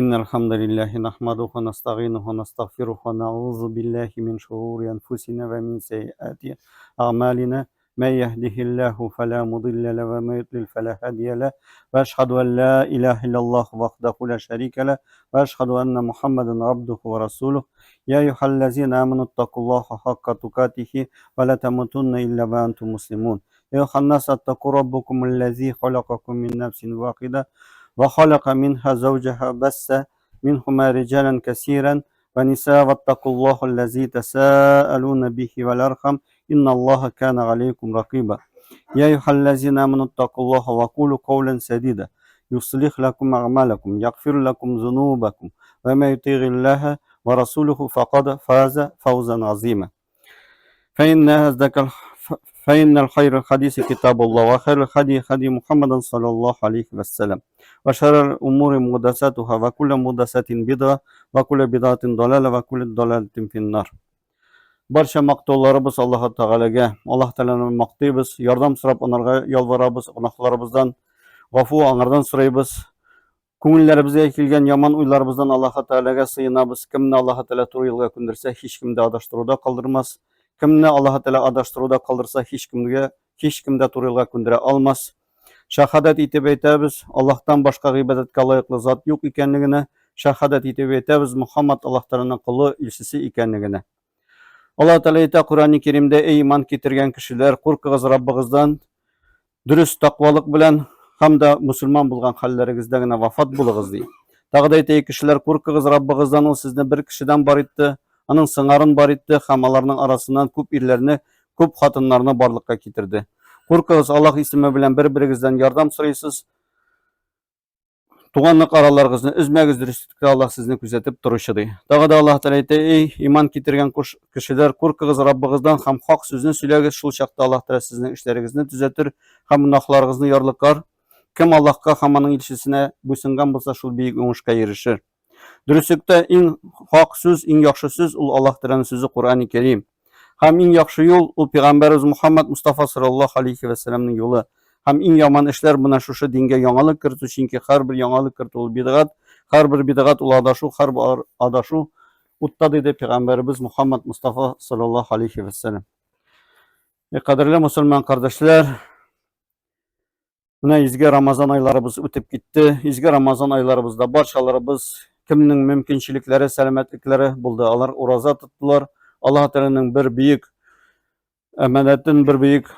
إن الحمد لله نحمده ونستعينه ونستغفره ونعوذ بالله من شرور أنفسنا ومن سيئات أعمالنا من يهده الله فلا مضل له ومن يضلل فلا هادي له وأشهد أن لا إله إلا الله وحده لا شريك له وأشهد أن محمدا عبده ورسوله يا أيها الذين آمنوا اتقوا الله حق تقاته ولا تموتن إلا وأنتم مسلمون يا أيها الناس اتقوا ربكم الذي خلقكم من نفس واحدة وخلق منها زوجها بس منهما رجالا كثيرا ونساء واتقوا الله الذي تساءلون به والأرحم إن الله كان عليكم رقيبا يا أيها الذين آمنوا اتقوا الله وقولوا قولا سديدا يصلح لكم أعمالكم يغفر لكم ذنوبكم وما يطيع الله ورسوله فقد فاز فوزا عظيما فإن أصدق فإن الخير الحديث كتاب الله وخير الهدي هدي محمد صلى الله عليه وسلم وشر الأمور محدثاتها وكل محدثة بدعة وكل بدعة ضلالة وكل ضلالة في النار Барча мактауларыбыз Аллаһ Тәгаләгә. Аллаһ Тәгаләне мактыйбыз, ярдәм сорап анарга ялварабыз, гөнаһларыбыздан гафу аңардан сорыйбыз. Күңелләребезгә килгән яман уйларыбыздан Аллаһ Тәгаләгә сыенабыз. Кемне Аллаһ Тәгалә туры юлга күндерсә, һичкем дә адаштыруда калдырмас. Кемне Аллаһ Тәгалә адаштыруда калдырса, һичкемгә, һичкем дә туры юлга күндерә алмас. Шәһадәт итеп әйтәбез, Аллаһтан башка гыйбадәткә лаеклы зат юк икәнлегенә, шәһадәт итеп әйтәбез, Мухаммад Аллаһ Тәгаләнең колы, илчесе икәнлегенә. Аллаһ Тәгалә әйтә Коръәни Кәримдә, Эй иман китергән кешеләр, куркыгыз Раббыгыздан, Дөрес тәкъвалык белән һәм дә мөселман булган хәлләрегездә генә вафат булыгыз, ди. Тагы да әйтә, кешеләр, куркыгыз Раббыгыздан, ул сезне бер кешедән бар итте, аның сыңарын бар итте һәм аларның арасыннан күп ирләрне, күп хатыннарны барлыкка китерде. Куркыгыз, Аллаһ исеме белән бер-берегездән ярдәм сорыйсыз, Туганлык араларыгызны өзмәгез, дөреслектә Аллаһ сезне күзәтеп торучы, ди. Тагы да Аллаһ Тәгалә әйтә, Эй, иман китергән кешеләр, куркыгыз Раббыгыздан һәм хак сүзне сөйләгез, шул чакта Аллаһ Тәгалә сезнең эшләрегезне төзәтер һәм гөнаһларыгызны ярлыкар. Кем Аллаһка һәм аның илчесенә буйсынган булса, шул бөек уңышка ирешер. Дөреслектә иң хак сүз, иң яхшы сүз ул Аллаһ Тәгаләнең сүзе Коръәни Кәрим. Һәм иң яхшы юл ул пәйгамбәребез Мухаммад Мустафа саллаллаһу алейхи ва сәлламның юлы. Һәм иң яман эшләр менә шушы дингә яңалык кертү, чөнки һәрбер яңалык кертү ул бидгать, һәрбер бидгать ул адашу, һәрбер адашу утта диде пәйгамбәребез Мухаммад Мустафа саллаллаһу алейхи ва сәллам. Кадерле мусульман кардәшләр, Менә изге Рамазан айларыбыз үтеп китте. Изге Рамазан айларыбызда барчаларыбыз кемнең мөмкинчелекләре, сәламәтлекләре булды, алар ураза тоттылар. Аллаһ Тәгаләнең бер бөек әманәтен, бер бөек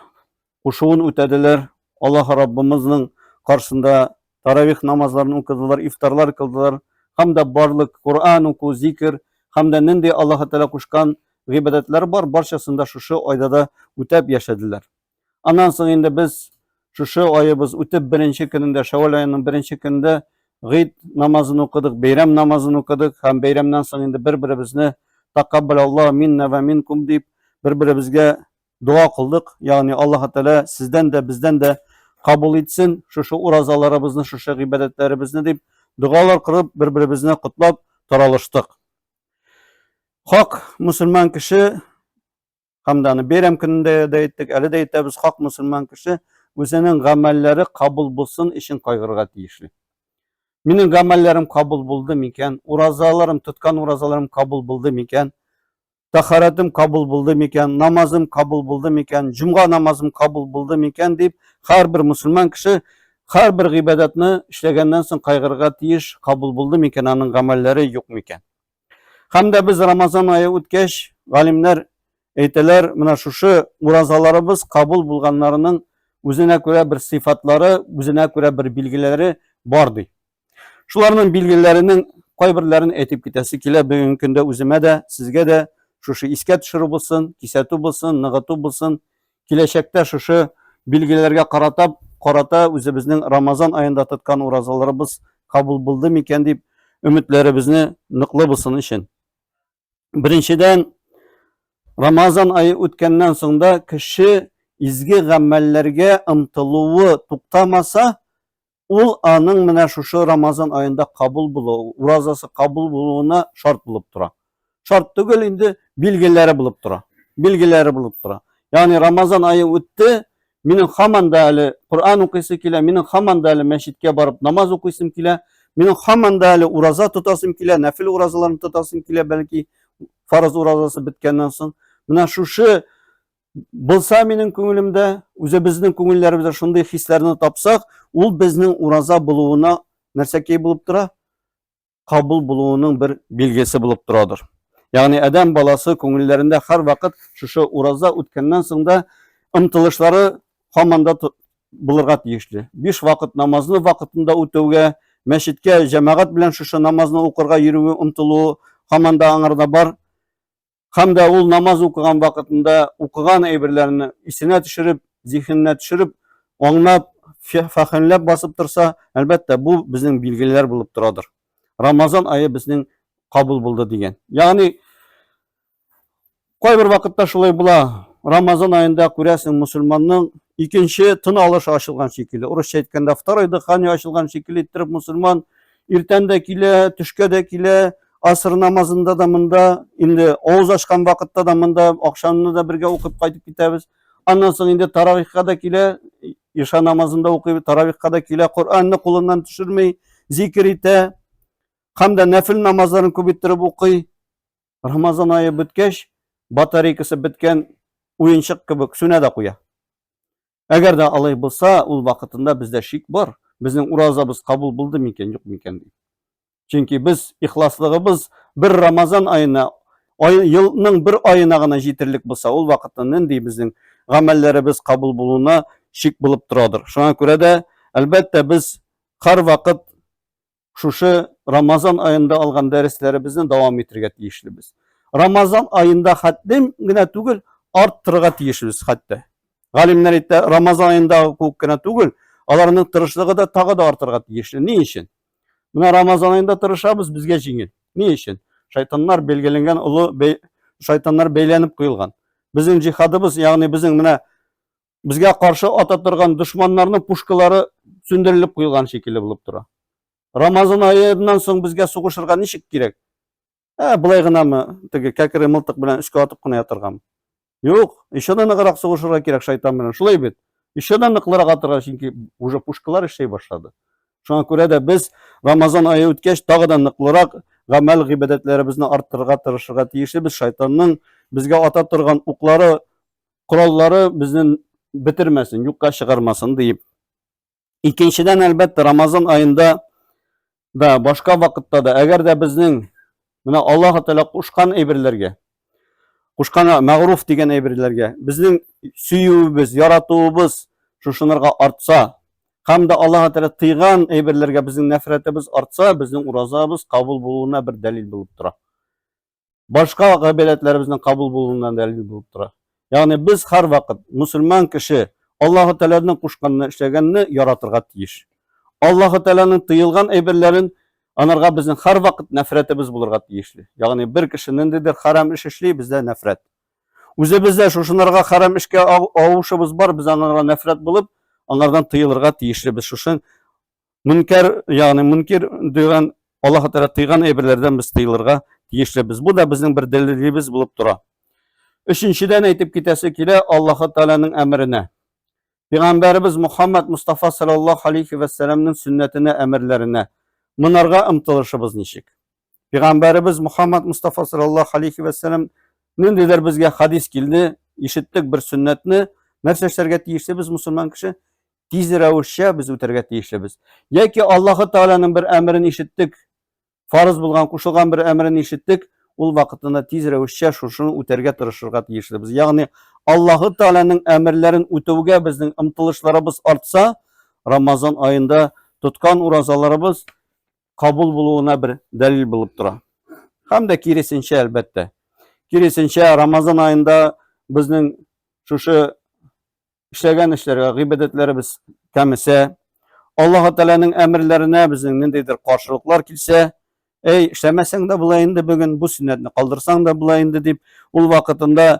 кушуын үтәделәр. Аллаһ Раббымызның каршында таравих намазларын укыдылар, ифтарлар кылдылар. Һәм дә барлык Коръән уку, зикер, һәм дә нинди Аллаһ Тәгалә кушкан гыйбадәтләр бар, барчасын да шушы айда да үтәп яшәделәр. Аннан соң инде без шушы аебыз үтеп беренче көнендә, Шәвәл аеның беренче көнендә гыйд намазын укыдык, бәйрәм намазын укыдык һәм бәйрәмнән соң инде бер-беребезне тақаббал Аллаһ минна ва минкум дип бер-беребезгә дога кылдык. Ягъни Аллаһ Тәгалә сездән дә, бездән дә кабул итсен шушы уразаларыбызны, шушы гыйбадәтләребезне дип догалар кылып, бер-беребезне котлап таралыштык. Хак мусульман кеше Һәм дә аны бәйрәм көнендә дә әйттек, әле дә әйтәбез, хак мөселман кеше үзенең гамәлләре кабул булсын өчен кайгырырга тиешле. Минем гамәлләрем кабул булды микән? Уразаларым, тоткан уразаларым кабул булды микән? Тахаратым кабул булды микән? Намазым кабул булды микән? Җомга намазым кабул булды микән дип, һәрбер мөселман кеше һәрбер гыйбадәтне эшләгәннән соң кайгырырга тиеш, кабул булды микән аның гамәлләре, юк микән? Һәм дә без Рамазан ае үткәч, галимнәр әйтәләр, менә шушы уразаларыбыз кабул булганнарының үзенә күрә бер сыйфатлары, үзенә күрә бер билгеләре бар ди. Шуларның билгеләренең кайберләрен әйтеп китәсе килә бүгенге көндә үземә дә, сезгә дә шушы искә төшерү булсын, кисәтү булсын, ныгыту булсын. Киләчәктә шушы билгеләргә карата, карата үзебезнең Рамазан аенда тоткан уразаларыбыз кабул булды микән дип өметләребезне ныклы булсын өчен. Беренчедән, Рамазан ае үткәннән соң да кеше изге гамәлләргә омтылуы туктамаса, Ул аның менә шушы Рамазан аенда кабул булуы, уразасы кабул булуына шарт булып тора. Шарт түгел инде, билгеләре булып тора. Билгеләре булып тора. Ягъни Рамазан ае үтте, минем һаман да әле Коръән укыйсы килә, минем һаман да әле мәчеткә барып намаз укыйсым килә. Минем һаман да әле ураза тотасым килә, нәфил уразаларны тотасым килә, бәлки фарыз уразасы беткәннән соң. Менә шушы булса минем күңелемдә, үзебезнең күңелләребездә шундый хисләрне тапсак, ул безнең ураза булуына нәрсәкәй булып тора? Кабул булуының бер билгесе булып торадыр. Ягъни адәм баласы күңелләрендә һәрвакыт шушы ураза үткәннән соң да омтылышлары һаман да булырга тиешле. Биш вакыт намазны вакытында үтәүгә, мәчеткә җәмәгать белән шушы намазны укырга йөрүе омтылуы һаман да аңарда бар. Һәм дә ул намаз укыган вакытында укыган әйберләрне исенә төшереп, зиһененә төшереп, аңлап, фәһемләп басып торса, әлбәттә, бу безнең билгеләр булып торадыр. Рамазан ае безнең кабул булды дигән. Ягъни кайбер вакытта шулай була. Рамазан аенда күрәсең мусульманның икенче тын алышы ачылган шикелле. Урысча әйткәндә, второй дыхание ачылган шикелле иттереп мусульман иртән дә килә, төшкә дә килә, Аср намазында да монда, инде авыз ачкан вакытта да монда, акшамны да бергә укып кайтып китәбез. Аннан соң инде таравихка да килә, иша намазында укый, таравихка да килә, Коръәнне кулыннан төшерми, зикер итә. Һәм дә нәфил намазларын күп иттереп укый. Рамазан ае беткәч, батарейкасы беткән уенчык кебек сүнә дә куя. Әгәр дә алай булса, ул вакытында бездә шик бар. Безнең уразабыз кабул булды микән, юк микән дип. Чөнки без ихласлыгыбыз бер Рамазан аена, ай, елның бер аена гына җитерлек булса, ул вакытта нинди безнең гамәлләребез кабул булуына шик булып торадыр. Шуңа күрә дә, әлбәттә, без һәрвакыт шушы Рамазан аенда алган дәресләребезне дәвам итәргә тиешлебез. Рамазан аенда хәтлем генә түгел, арттырырга тиешбез хәтта. Галимнәр әйтә, Рамазан аендагы кебек кенә түгел, аларның тырышлыгы да тагы да артырга тиешле. Ни өчен? Менә Рамазан аенда тырышабыз, безгә җиңел. Ни өчен? Шайтаннар билгеләнгән олы бәй... шайтаннар бәйләнеп куелган. Безнең җихадыбыз, ягъни безнең менә безгә каршы ата торган дошманнарның пушкалары сүндерелеп куелган шикелле булып тора. Рамазан аеннан соң безгә сугышырга ничек кирәк? Ә, болай гынамы, теге кәкре мылтык белән өскә атып кына ятыргамы? Юк, еще да ныграк сугышырга кирәк шайтан белән. Шулай бит. Еще да ныклырак атырга, чөнки уже пушкалар эшли башлады. Шуңа күрә дә без Рамазан ае үткәч, тагы да ныклырак гамәл гыйбадәтләребезне арттырырга тырышырга тиешлебез. Шайтанның безгә ата торган уклары, кораллары безне бетермәсен, юкка чыгармасын диеп. Икенчедән, әлбәттә, Рамазан аенда да, башка вакытта да, әгәр дә безнең менә Аллаһ Тәгалә кушкан әйберләргә, кушкан мәгъруф дигән әйберләргә безнең сөюебез, яратуыбыз шушынырга артса, һәм дә Аллаһ Тәгалә тыйган әйберләргә безнең нәфрәтебез артса, безнең уразабыз кабул булуына бер дәлил булып тора. Башка гыйбадәтләребезнең кабул булуыннан дәлил булып тора. Ягъни без һәрвакыт мусульман кеше Аллаһы Тәгаләнең кушканны эшләгәнне яратырга тиеш. Аллаһы Тәгаләнең тыелган әйберләрен анарга безнең һәрвакыт нәфрәтебез булырга тиешле. Ягъни бер кеше ниндидер харам эш эшли, бездә нәфрәт. Үзебездә шушынарга харам эшкә авышыбыз бар, без анарга нәфрәт булып, аңардан тыелырга тиешлебез. Шушы Мөнкәр, ягъни мөнкир дигән Аллаһ Тәгалә тыйган әйберләрдән без тыелырга тиешлебез. Бу да безнең бер дәлилебез булып тора. Өченчедән әйтеп китәсе килә Аллаһ Тәгаләнең әмеренә. Пәйгамбәребез Мухаммад Мустафа саллаллаһу алейхи ва сәлламның сөннәтенә, әмерләренә. Монарга омтылышыбыз ничек? Пәйгамбәребез Мухаммад Мустафа саллаллаһу алейхи ва сәллам ниндидер безгә хадис килде, ишеттек бер сөннәтне. Нәрсә эшләргә тиешлебез мусульман кеше? Тиз рәвешчә без үтәргә тиешлебез. Яки Аллаһы Тәгаләнең бер әмерен ишеттек, фарыз булган, кушылган бер әмерен ишеттек, ул вакытында тиз рәвешчә шушыны үтәргә тырышырга тиешлебез. Ягъни Аллаһы Тәгаләнең әмерләрен үтәүгә безнең омтылышларыбыз артса, Рамазан аенда тоткан уразаларыбыз кабул булуына бер дәлил булып тора. Һәм дә киресенчә, әлбәттә. Киресенчә, Рамазан аенда безнең шушы эшләгән эшләргә гыйбадәтләребез кәмесә, Аллаһ Тәгаләнең әмерләренә безнең ниндидер каршылыклар килсә, әй, эшләмәсәң дә була инде бүген, бу сөннәтне калдырсаң да була инде дип, ул вакытында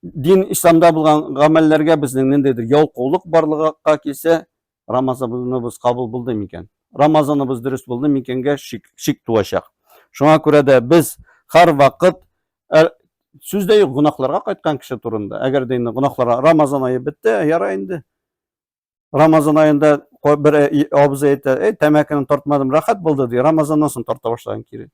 дин исламда булган гамәлләргә безнең ниндидер ялкаулык барлыкка килсә, Рамазаныбыз кабул булды микән? Рамазаныбыз дөрес булды микәнгә шик, шик туачак. Шуңа күрә дә без һәрвакыт сүз дә юк гөнаһларга кайткан кеше турында. Әгәр дә инде гөнаһларга Рамазан ае бетте, яра инде. Рамазан аенда бер абзый әйтә, "Эй, тәмәкене тартмадым, рәхәт булды", ди. Рамазаннан соң тарта башлаган кире.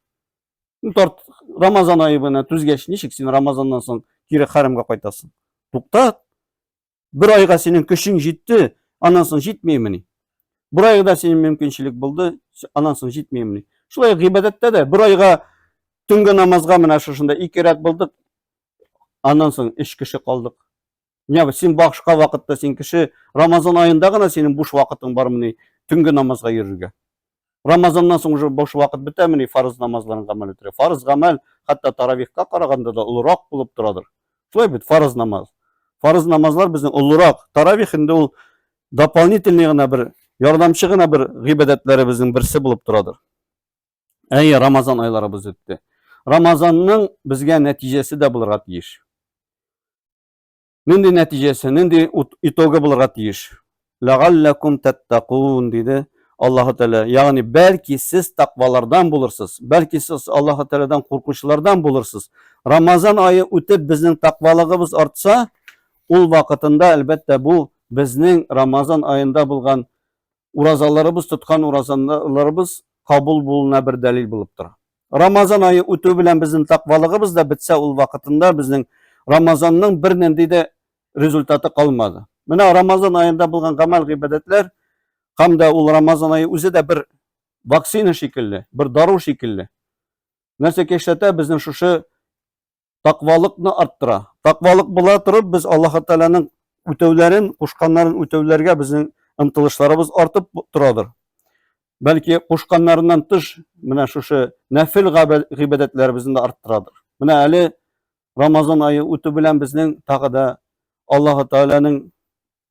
Ну, тарт, Рамазан ае буена түзгәч, ничек син Рамазаннан соң кире хәрәмгә кайтасың? Туктат. Бер айга синең көчең җитте, аннан соң җитмимени? Бер айга синең мөмкинчелек булды, аннан соң җитмимени? Шулай гыйбадәттә дә бер айга төнге намазга менә шушында ике рәт булдык, аннан соң өч кеше калдык. Менә син башка вакытта син кеше Рамазан аенда гына синең буш вакытың бармыни төнге намазга йөрергә? Рамазаннан соң уже буш вакыт бетәмени фарыз намазларын гамәл итәргә? Фарыз гамәл хәтта таравихка караганда да олырак булып торадыр. Шулай бит, фарыз намаз. Фарыз намазлар безнең олырак. Таравих инде ул дополнительный гына бер ярдәмче гына бер гыйбадәтләребезнең берсе булып торадыр. Әйе, Рамазан айларыбыз үтте. Рамазанның безгә нәтиҗәсе дә булырга тиеш. Нинди нәтиҗәсе, нинди итогы булырга тиеш? Ләгалләкум тәттакун, диде Аллаһы Тәгалә. Ягъни, бәлки сез тәкъвалардан булырсыз, бәлки сез Аллаһы Тәгаләдән куркучылардан булырсыз. Рамазан ае үтеп, безнең тәкъвалыгыбыз артса, ул вакытында, әлбәттә, бу безнең Рамазан аенда булган уразаларыбыз, тоткан уразаларыбыз кабул булуына бер дәлил булып тора. Рамазан ае үтү белән безнең тәкъвалыгыбыз да бетсә, ул вакытында безнең Рамазанның бернинди дә результаты калмады. Менә Рамазан аенда булган гамәл гыйбадәтләр һәм дә ул Рамазан ае үзе дә бер вакцина шикелле, бер дару шикелле. Нәрсә эшләтә? Безнең шушы Тәкъвалыкны арттыра. Тәкъвалык була торып, без Аллаһы Тәгаләнең үтәүләрен, кушканнарын үтәүләргә безнең омтылышларыбыз артып торадыр. Бәлки кушканнарыннан тыш менә шушы нәфил гыйбадәтләребезне дә арттырадыр. Менә әле Рамазан ае үтү белән безнең тагы да Аллаһы Тәгаләнең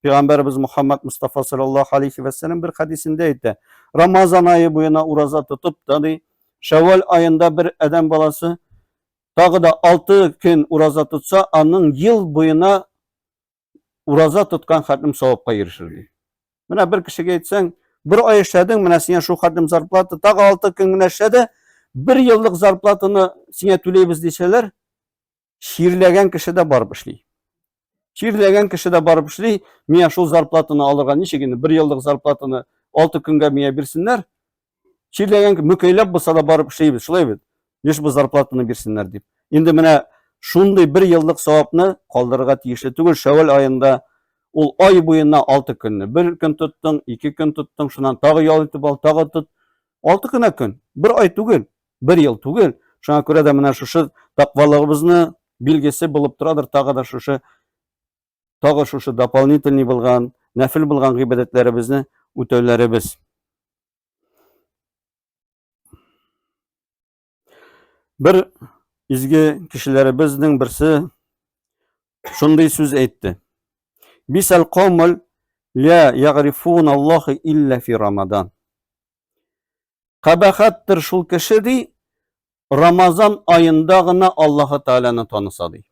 Пәйгамбәребез Мухаммад Мустафа саллаллаһу алейхи ва сәлләм бер хәдисендә әйтә. Рамазан ае буена ураза тотып та ди, Шәввәл аенда бер адәм баласы тагы да 6 көн ураза тотса, аның ел буена ураза тоткан хәтлем савапка ирешер ди. Менә бер кешегә әйтсәң, бер ай эшләдең, менә сиңа шул хәтлем зарплата, тагы 6 көн генә эшләде, бер еллык зарплатаны сиңа түләйбез дисәләр, чирләгән кеше дә барып эшли. Чирләгән кеше дә барып эшли, миңа шул зарплатаны алырга ничек инде бер еллык зарплатаны 6 көнгә миңа бирсеннәр. Чирләгән мөкәйләп булса да барып эшлибез, шулай бит? Лишь бы зарплатаны бирсеннәр дип. Инде менә шундый бер еллык савапны калдырырга тиешле түгел. Шәвәл аенда ул ай буена 6 көнне. Бер көн тоттың, ике көн тоттың, шуннан тагы ял итеп ал, тагы тот. 6 кенә көн. Бер ай түгел. Бер ел түгел. Шуңа күрә дә менә шушы тәкъвалыгыбызны билгесе булып торадыр, тагы да шушы тагы шушы дополнительный булган, нәфил булган гыйбадәтләребезне үтәүләребез. Бер изге кешеләребезнең берсе шундый сүз әйтте. Бисәл каумул ля ягрифун Аллаһы илля фи Рамадан. Кабахаттыр шул кеше ди, Рамазан аенда гына Аллаһы Тәгаләне таныса ди.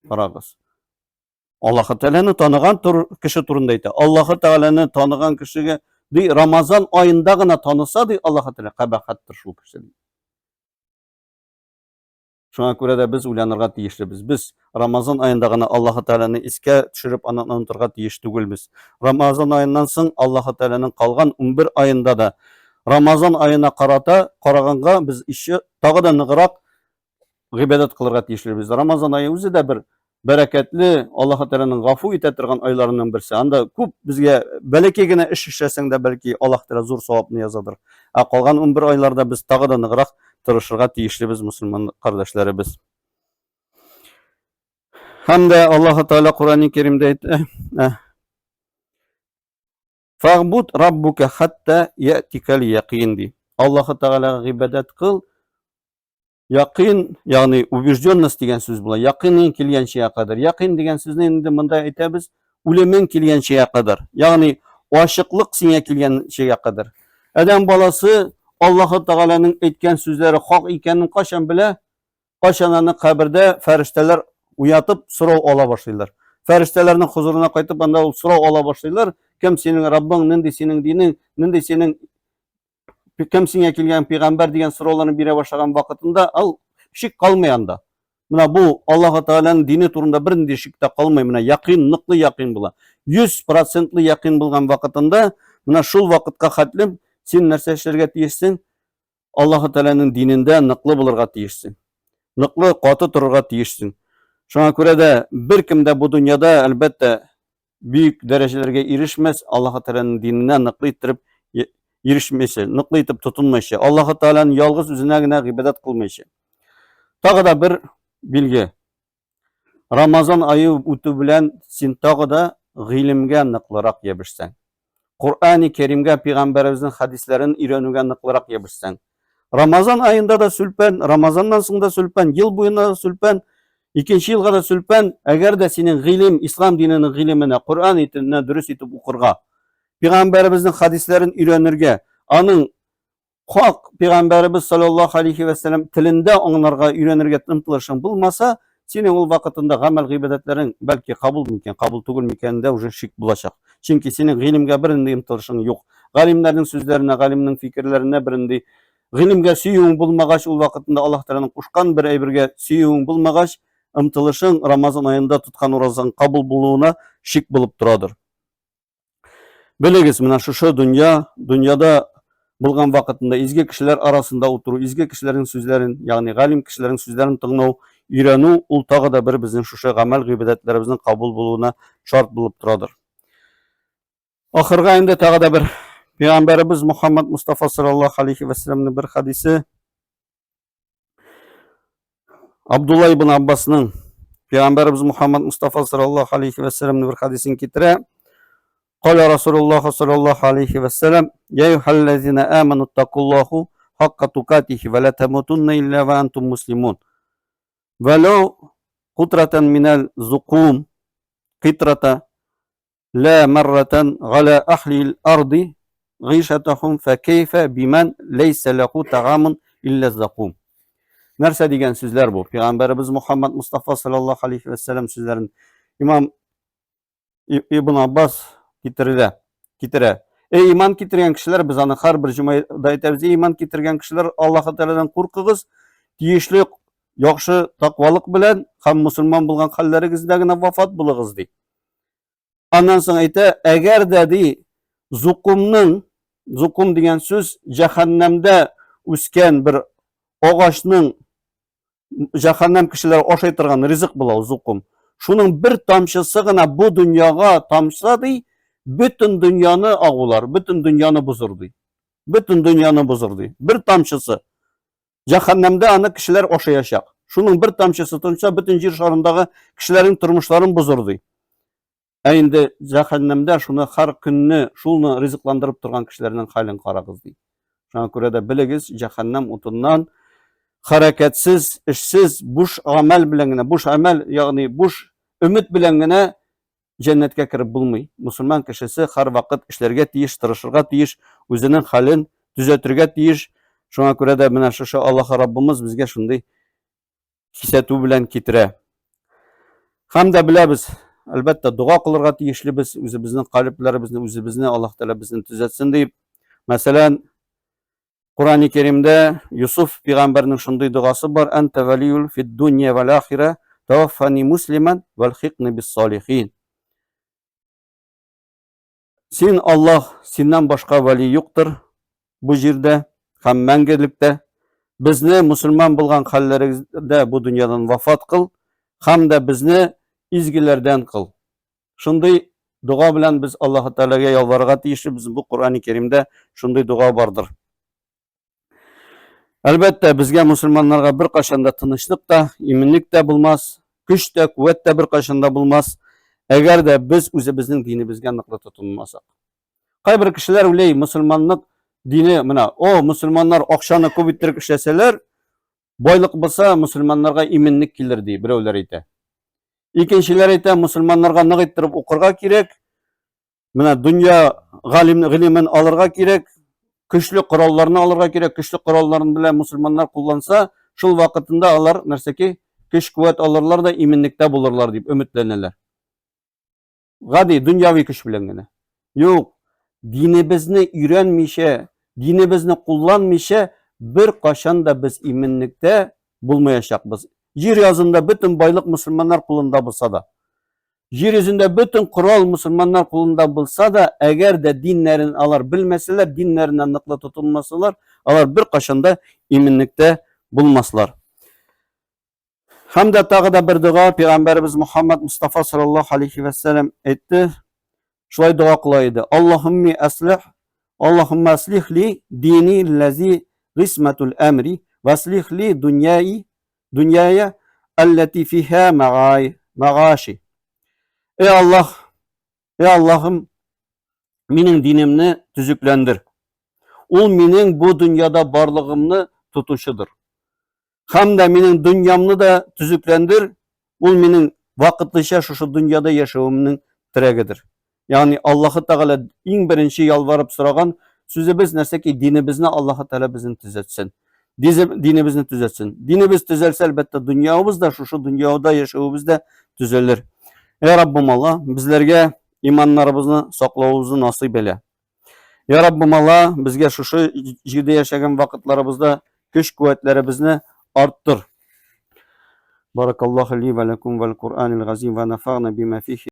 Карагыз. Аллаһы Тәгаләне таныган тур, кеше турында әйтә. Аллаһы Тәгаләне таныган кешегә ди, Рамазан аенда гына таныса ди, Аллаһы Тәгалә кабахаттыр шул кеше ди. Шуңа күрә дә без уйланырга тиешлебез. Без Рамазан аенда гына Аллаһы Тәгаләне искә төшереп, аннан онытырга тиеш түгелбез. Рамазан аеннан соң Аллаһы Тәгаләнең калган 11 аенда да Рамазан аена карата караганга без еще тагы да ныграк гыйбадәт кылырга тиешлебез. Рамазан ае үзе дә бер бәрәкәтле, Аллаһы Тәгаләнең гафу итә торган айларының берсе. Анда күп безгә бәләкәй генә эш эшләсәң дә, бәлки Аллаһ Тәгалә зур савапны язадыр. Ә калган 11 айларда без тагы да ныграк тырышырга тиешлебез, мусульман кардәшләребез. Һәм дә Аллаһы Тәгалә Коръәни Кәримдә әйтә, Фагбуд раббука хатта яътикал якин ди. Аллаһы Тәгаләгә гыйбадәт кыл, Якин, ягъни убежденность дигән сүз була. Якинең килгәнчегә кадәр. Якин дигән сүзне инде монда әйтәбез, үлемең килгәнчегә кадәр. Ягъни ачыклык сиңа килгәнчегә кадәр. Адәм баласы Аллаһы Тәгаләнең әйткән сүзләре хак икәнен кайчан белә? Кайчан аны кабердә фәрештәләр уятып сорау ала башлыйлар. Фәрештәләрнең хозурына кайтып анда ул сорау ала башлыйлар. Кем синең Раббың, нинди синең динең, нинди синең кем сиңа килгән пәйгамбәр дигән сорауларны бирә башлаган вакытында ал шик калмый анда. Менә бу Аллаһ Тәгаләнең дине турында бернинди шик тә калмый. Менә якын, ныклы якын була. 100 процентлы якын булган вакытында, менә шул вакытка хәтлем син нәрсә эшләргә тиешсең? Аллаһ Тәгаләнең динендә ныклы булырга тиешсең. Ныклы, каты торырга тиешсең. Шуңа күрә дә беркем дә бу дөньяда, әлбәттә, бөек дәрәҗәләргә ирешмәс, Аллаһ Тәгаләнең диненә ныклы иттереп ирешмәйчә, ныклы итеп тотынмыйча, Аллаһ Тәгаләнең ялгыз үзенә генә гыйбадәт кылмыйча. Тагы да бер билге. Рамазан ае үтү белән син тагы да гыйлемгә ныклырак ябышсаң. Коръәни Кәримгә, пәйгамбәребезнең хәдисләрен өйрәнүгә ныклырак ябышсаң. Рамазан аенда да сүлпән, Рамазаннан соң да сүлпән, ел буена да сүлпән, икенче елга да сүлпән, әгәр дә синең гыйлем, ислам диненең гыйлеменә, Коръән итенә дөрес итеп укырга, пәйгамбәребезнең хәдисләрен өйрәнергә, аның хак пәйгамбәребез саллаллаһу алейхи вә сәлләм телендә аңларга, өйрәнергә омтылышың булмаса, синең ул вакытында гамәл гыйбадәтләрең бәлки кабул микән, кабул түгел микәнендә уже шик булачак. Чөнки синең гыйлемгә бернинди омтылышың юк. Галимнәрнең сүзләренә, галимнең фикерләренә бернинди гыйлемгә сөюең булмагач, ул вакытында Аллаһ Тәгаләнең кушкан бер әйбергә сөюең булмагач, омтылышың Рамазан аенда тоткан уразаң кабул булуына шик булып торадыр. Белегез, менә шушы дөнья, дөньяда булган вакытында изге кешеләр арасында утыру, изге кешеләрнең сүзләрен, ягъни галим кешеләрнең сүзләрен тыңлау, өйрәнү, ул тагы да бер безнең шушы гамәл гыйбадәтләребезнең кабул булуына шарт булып торадыр. Ахырга инде тагы да бер Пәйгамбәребез Мухаммад Мустафа саллаллаху алейхи ва салламның бер хадисе. Абдулла ибн Аббасның Пәйгамбәребез Мухаммад Мустафа саллаллаху алейхи ва салламның бер хадисен китерә. Кала Расулуллах саллаллаху алейхи ва саллам: "Я юхаллазина аману тақуллаху хакка тукатихи ва ла тамутунна илля ва антум муслимун. Валау кутратан минал зукум китрата لا مرة على أهل الأرض غيشتهم فكيف بمن ليس له طعام إلا الزقوم. Нәрсә дигән сүзләр бу? Пәйгамбәребез Мухаммад Мустафа саллаллаху алейхи ва саллям сүзләрен Имам Ибн Аббас китерә. Китерә. Эй иман китергән кешеләр, без аны һәрбер җомада әйтәбез. Эй иман китергән кешеләр, Аллаһ Тәгаләдән куркыгыз, тиешле яхшы тәкъвалык белән һәм мусульман булган хәлләрегездә генә вафат булыгыз ди. Аннан соң әйтә, әгәр дә ди, зукумның, зукум дигән сүз җәһәннәмдә үскән бер агачның җәһәннәм кешеләре ашый торган ризык була ул зукум. Шуның бер тамчысы гына бу дөньяга тамса ди, бөтен дөньяны агулар, бөтен дөньяны бозыр ди. Бөтен дөньяны бозыр ди. Бер тамчысы. Җәһәннәмдә аны кешеләр ашаячак. Шуның бер тамчысы тонса, бөтен җир шарындагы кешеләрнең тормышларын бозыр ди. Ә инде җәһәннәмдә шуны һәр көнне шулны ризыкландырып торган кешеләрнең хәлен карагыз ди. Шуңа күрә дә белегез, җәһәннәм утыннан хәрәкәтсез, эшсез, буш гамәл белән генә, буш гамәл, ягъни буш өмет белән генә җәннәткә кереп булмый. Мусульман кешесе һәрвакыт эшләргә тиеш, тырышырга тиеш, үзенең хәлен төзәтергә тиеш. Шуңа күрә дә менә шушы Аллаһ Раббымыз безгә шундый кисәтү белән китерә. Һәм дә беләбез, әлбәттә, дога кылырга тиешлебез, үзебезнең калебләребезне, үзебезне Аллаһ Тәгалә безне төзәтсен дип. Мәсәлән, Коръәни Кәримдә Юсуф пәйгамбәрнең шундый догасы бар: "Анта валиюл фид дунья вал ахира, таваффани муслиман валхикни бис салихин." Син Аллаһ, синнән башка вали юктыр бу җирдә һәм мәңгелектә. Безне мусульман булган хәлләребездә бу дөньядан вафат кыл һәм дә безне изгеләрдән кыл. Шундый дога белән без Аллаһы Тәгаләгә ялварырга тиешлебез. Бу Коръәни Кәримдә шундый дога бардыр. Әлбәттә, безгә мусульманнарга беркайчан да тынычлык та, иминлек тә булмас, көч тә, куәт тә беркайчан да булмас, әгәр дә без үзебезнең динебезгә ныклы тотынмасак. Кайбер кешеләр уйлый, мусульманлык дине, менә, о, мусульманнар акчаны күп иттереп эшләсәләр, байлык булса, мусульманнарга иминлек килер ди, берәүләр әйтә. Икенчеләр әйтә, мусульманнарга нык иттереп укырга кирәк. Менә дөнья галим гыйлемен алырга кирәк, көчле коралларны алырга кирәк, көчле коралларын белән мусульманнар кулланса, шул вакытында алар нәрсәки көч-куәт алырлар да иминлектә булырлар дип өметләнәләр. Гади дөньяви көч белән генә. Юк, динебезне өйрәнмичә, динебезне кулланмыйча бер кашан да без иминлектә булмаячакбыз. Җир язында бөтен байлык мусульманнар кулында булса да, җир йөзендә бөтен корал мусульманнар кулында булса да, әгәр дә диннәрен алар белмәсәләр, диннәренә ныклы тотынмасалар, алар беркайчан да иминлектә булмаслар. Һәм дә тагы да бер дога пәйгамбәребез Мухаммад Мустафа саллаллаһу алейхи ва сәлләм әйтте. Шулай дога кыла иде. Аллаһумми аслих, Аллаһумма аслих ли дини ллази гисматул әмри, васлих ли дуньяи, дуньяя аллати фиха магай, магаши. Эй Аллаһ, эй Аллаһым, минем динемне төзекләндер. Ул минем бу дөньяда барлыгымны тотучыдыр. Һәм дә минем дөньямны да төзекләндер, ул минем вакытлыча шушы дөньяда яшәвемнең терәгедер. Ягъни Аллаһы Тәгалә иң беренче ялварып сораган сүзебез нәрсә ки, динебезне Аллаһы Тәгалә безнең төзәтсен. Динебезне төзәтсен. Динебез төзәлсә, әлбәттә, дөньябыз да, шушы дөньяда яшәвебез дә төзәлер. Я Раббым Алла, безләргә иманнарыбызны саклавыбызны насыйп әйлә. Я Раббым Алла, безгә шушы җирдә яшәгән вакытларыбызда көч-куәтләребезне арттыр. Баракаллаху ли ва лакум вал Кур'анил газим ва нафагна бима фихи.